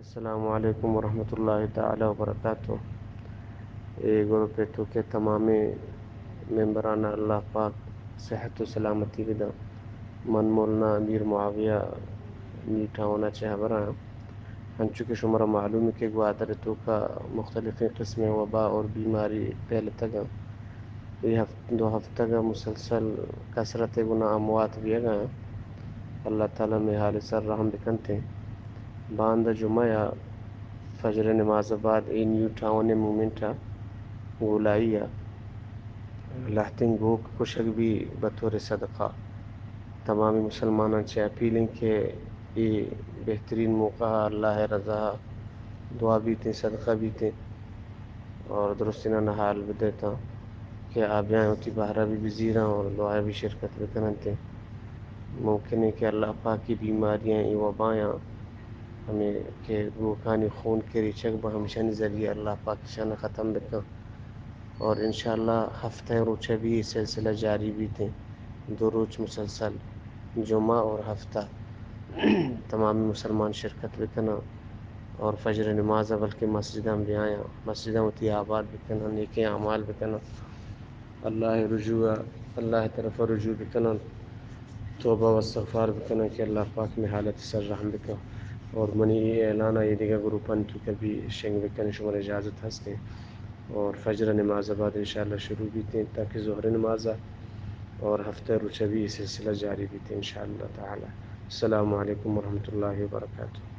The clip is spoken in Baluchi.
السلام علیکم ورحمۃ اللہ تعالی وبرکاتہ۔ اے گروپ ءِ توکا تمامیں ممبران ءَ اللہ پاک صحت و سلامتی بداں۔ من مولانا امیر معاویہ نیو ٹاؤن ءَ چہ ہبر آں۔ انچو کہ شمارا معلوم اِنت کہ گوادر ءِ توکا مختلفیں قسمیں وبا اور بیماری پھیلتگ اَنت۔ اے ہفت-، دو ہفتگ ءَ مسلسل کثرت ءِ گنا اموات بیگ ءَ اَنت۔ اللہ تعالی مئے حال ءِ سر رحم بکنت۔ باندا جمعہ ءَ فجر ءِ نماز ءَ بعد اے نیو ٹاؤن ءِ مومنٹ ءَ گولائی ءَ لہتیں گوک کشگ بی بطور صدقہ۔ تمامی مسلماناں چہ اپیل اِنت کہ اے بہترین موقع ءَ اللہ ءِ رضا ءَ دعا بیتیں، صدقہ بیتیں اور درستیناں حال بدیتاں کہ آ بیاں وتی بہرا بی بزیراں اور دعا ءَ بی شرکت بکننت۔ ممکن اِنت کہ اللہ پاک اے بیماریاں، اے وبایاں، ہمے کہ گوکانی خون کہ ریچگ بہ، ہمشانی ذریعہ اللہ پاک ایشاناں ختم بکن۔ اور انشاءاللہ ہفتہ روچ ءَ بی اے سلسلہ جاری بیتیں، دو روچ مسلسل، جمعہ اور ہفتہ، تمامی مسلمان شرکت بکناں اور فجر نماز ءَ بلکہ مسجداں بیایاں، مسجداں وتی آباد بکناں، نیکیں اعمال بکناں، اللہ ءِ رجوع ءَ، اللہ ءِ طرف ءَ رجوع بکناں، توبہ و استغفار بکناں کہ اللہ پاک مئے حالت ءِ سر رحم بکن۔ اور منی اے اعلان ءَ اے دگہ گروپانی توکا بی شنگ بکنیں، شمارا اجازت ہستیں۔ اور فجر ءِ نماز ءَ بعد انشاءاللہ شروع بیتیں تاکہ ظہر ءِ نماز ءَ، اور ہفتہ روچ ءَ بی اے سلسلہ جاری بیتیں انشاءاللہ تعالی۔ السلام علیکم ورحمۃ اللہ وبرکاتہ۔